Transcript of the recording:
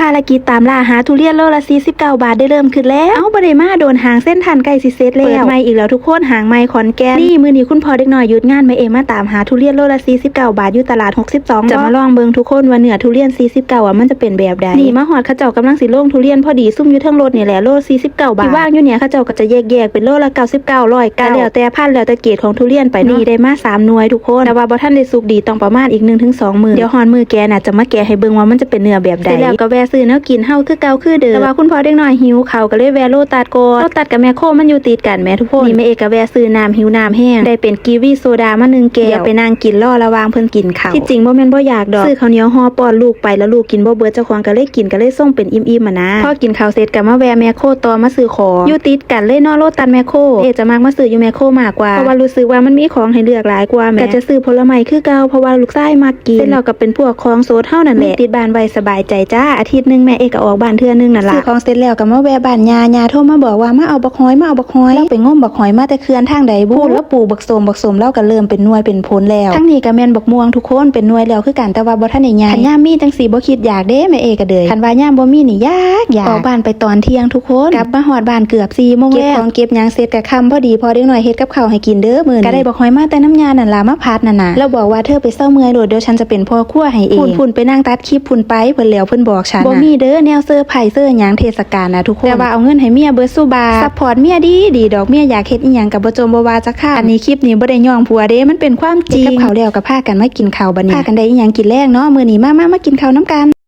ພາລະກິດຕາມລ່າຫາທຸລຽນໂລລະສີ່ສິບເກົ້າບາດໄດ້ເລີ່ມຂຶ້ນແລ້ວ. ເອົ້າ ບໍ່ໄດ້ມາດົນ ຫ້າງເຊັນທັນໃກ້ຊິເສັດແລ້ວ. ເປີດໃໝ່ອີກແລ້ວທຸກຄົນ ຫ້າງໃໝ່ຂອນແກ່ນ. ນີ້ ມື້ນີ້ຄຸນພໍ່ເດັກນ້ອຍຢຸດງານ ແມ່ເອມາຕາມຫາທຸລຽນໂລລະສີ່ສິບເກົ້າບາດຢູ່ຕະຫຼາດຫົກສິບສອງ. ຈະມາລອງເບິ່ງທຸກຄົນວ່າເນື້ອທຸລຽນສີ່ສິບເກົ້າອະ ມັນຈະເປັນແບບໃດ. ນີ້ ມາຮອດເຂົາເຈົ້າກຳລັງຊິລົງທຸລຽນພໍດີ ຊຸມຢູ່ເທິງລົດນີ້ແຫຼະ ໂລສີ່ສິບເກົ້າບາດ. ທີ່ວາງຢູ່ນີ້ ເຂົາເຈົ້າກໍຈະແຍກໆເປັນໂລລະເກົ້າສິບເກົ້າ ຮ້ອຍເກົ້າ ແລ້ວແຕ່ພັນ ແລ້ວແຕ່ເກຣດຂອງທຸລຽນໄປເນາະ. ນີ້ໄດ້ມາສາມໜ່ວຍທຸກຄົນ ແຕ່ວ່າບໍ່ທັນໄດ້ສຸກດີ ຕ້ອງປະມານອີກໜຶ່ງເຖິງສອງມື້. ດຽວຮອດມື້ແກະນະ ຈະມາແກະໃຫ້ເບິ່ງວ່າມັນຈະເປັນເນື້ອແບບໃດ. ເສັດແລ້ວກໍແວ່ຊື້ແນວກິນເຮົາຄືເກົ່າຄືເດີມ. ແຕ່ວ່າຄຸນພໍ່ເດັກນ້ອຍຫິວເຂົ້າ ກໍເລີຍແວ່ໂລຕັດກ່ອນ. ໂລຕັດກັບແມກໂຄມັນຢູ່ຕິດກັນແໝ່ທຸກຄົນ. ນີ້ແມ່ເອກກໍແວ່ຊື້ນ້ຳຫິວນ້ຳແຫ້ງ ໄດ້ເປັນກີວີໂຊດາມາໜຶ່ງແກ້ວ. ດຽວໄປນັ່ງກິນລໍລະຫວ່າງເພິ່ນກິນເຂົ້າ. ທີ່ຈິງບໍ່ແມ່ນບໍ່ຢາກດອກ ຊື້ເຂົ້າໜຽວຫໍ່ປ້ອນລູກໄປ ແລ້ວລູກກິນບໍ່ເບິດ ເຈົ້າຂອງກໍເລີຍກິນ ກໍເລີຍຊົງເປັນອີ່ມໆຫັ້ນນະ. ພໍກິນເຂົ້າເສັດກໍມາແວ່ແມກໂຄຕໍ່ມາຊື້ຂອງ. ຢູ່ຕິດກັນເລີຍເນາະ ໂລຕັດ ແມກໂຄ. ເອຈະມັກມາຊື້ຢູ່ແມກໂຄມາກກວ່າ ເພາະວ່າຮູ້ສຶກວ່າມັນມີຂອງໃຫ້ເລືອກຫຼາຍກວ່າແໝ່. ກໍຈະຊື້ຜົນລະໄມ້ຄືເກົ່າ ເພາະວ່າລູກຊາຍມັກ ກິນ ເສັດແລ້ວກໍເປັນພວກຂອງສົດເຮົານັ້ນແຫຼະ ມີຕິດບ້ານໄວ້ສະບາຍໃຈຈ້າ. ອາທິດໜຶ່ງແມ່ເອກກໍອອກບ້ານເທື່ອໜຶ່ງນັ້ນລະ. ຊື້ຂອງເສັດແລ້ວກໍມາແວ່ບ້ານຍ່າ ຍ່າໂທມາບອກວ່າ ມາເອົາບັກຫອຍ ມາເອົາບັກຫອຍ. ລາວໄປງົມບັກຫອຍມາແຕ່ເຂື່ອນທາງໃດບຸ. ລາວປູກບັກສົ້ມ ບັກສົ້ມລາວກໍເລີ່ມເປັນໜ່ວຍເປັນຜົນແລ້ວ. ທາງນີ້ກໍແມ່ນບັກມ່ວງທຸກຄົນ ເປັນໜ່ວຍແລ້ວຄືກັນ ແຕ່ວ່າບໍ່ທັນໄດ້ໃຫຍ່. ຄັນຍາມມີຈັ່ງຊີ້ບໍ່ຄິດຢາກເດ້ແມ່ເອກກໍເດີຍ. ຄັນວ່າຍາມບໍ່ມີນີ້ຢາກ ຢາກ. ອອກບ້ານໄປຕອນທ່ຽງທຸກຄົນ ກັບມາຮອດບ້ານເກືອບສີ່ໂມງແລງ. ເກັບຂອງເກັບຫຍັງເສັດກໍຄ່ຳພໍດີ ພໍ່ເດັກນ້ອຍເຮັດກັບເຂົ້າໃຫ້ກິນເດີມື້ນີ້. ກໍໄດ້ບັກຫອຍມາແຕ່ນຳຍ່ານັ້ນລະ ມາຜັດນັ້ນນະ. ລາວບອກວ່າ ເທີໄປເຊົາເມື່ອຍໂລດ ດຽວສັນຈະເປັນພໍ່ຄົວໃຫ້ເອງ. ພຸ້ນໆ ໄປນັ່ງຕັດຄລິບພຸ້ນໄປ ເພິ່ນແລ້ວເພິ່ນບອກສັນ. ບໍ່ມີເດີແນວເຊີໄພເຊີຫຍັງເທດສະການນະທຸກຄົນ ແຕ່ວ່າເອົາເງິນໃຫ້ເມຍເບິດຊຸບາດ ຊັບພອດເມຍດີໆດອກ ເມຍຢາກເຮັດອີ່ຫຍັງກໍບໍ່ຈົ່ມບໍ່ວ່າຈັກຄຳ. ອັນນີ້ຄລິບນີ້ບໍ່ໄດ້ຍ້ອງຜົວເດ້ ມັນເປັນຄວາມຈິງ. ເກັບເຂົ້າແລ້ວກໍພາກັນມາກິນເຂົ້າ ບັດນີ້ພາກັນໄດ້ອີ່ຫຍັງກິນແລງເນາະມື້ນີ້. ມາໆ ມາກິນເຂົ້ານຳກັນ.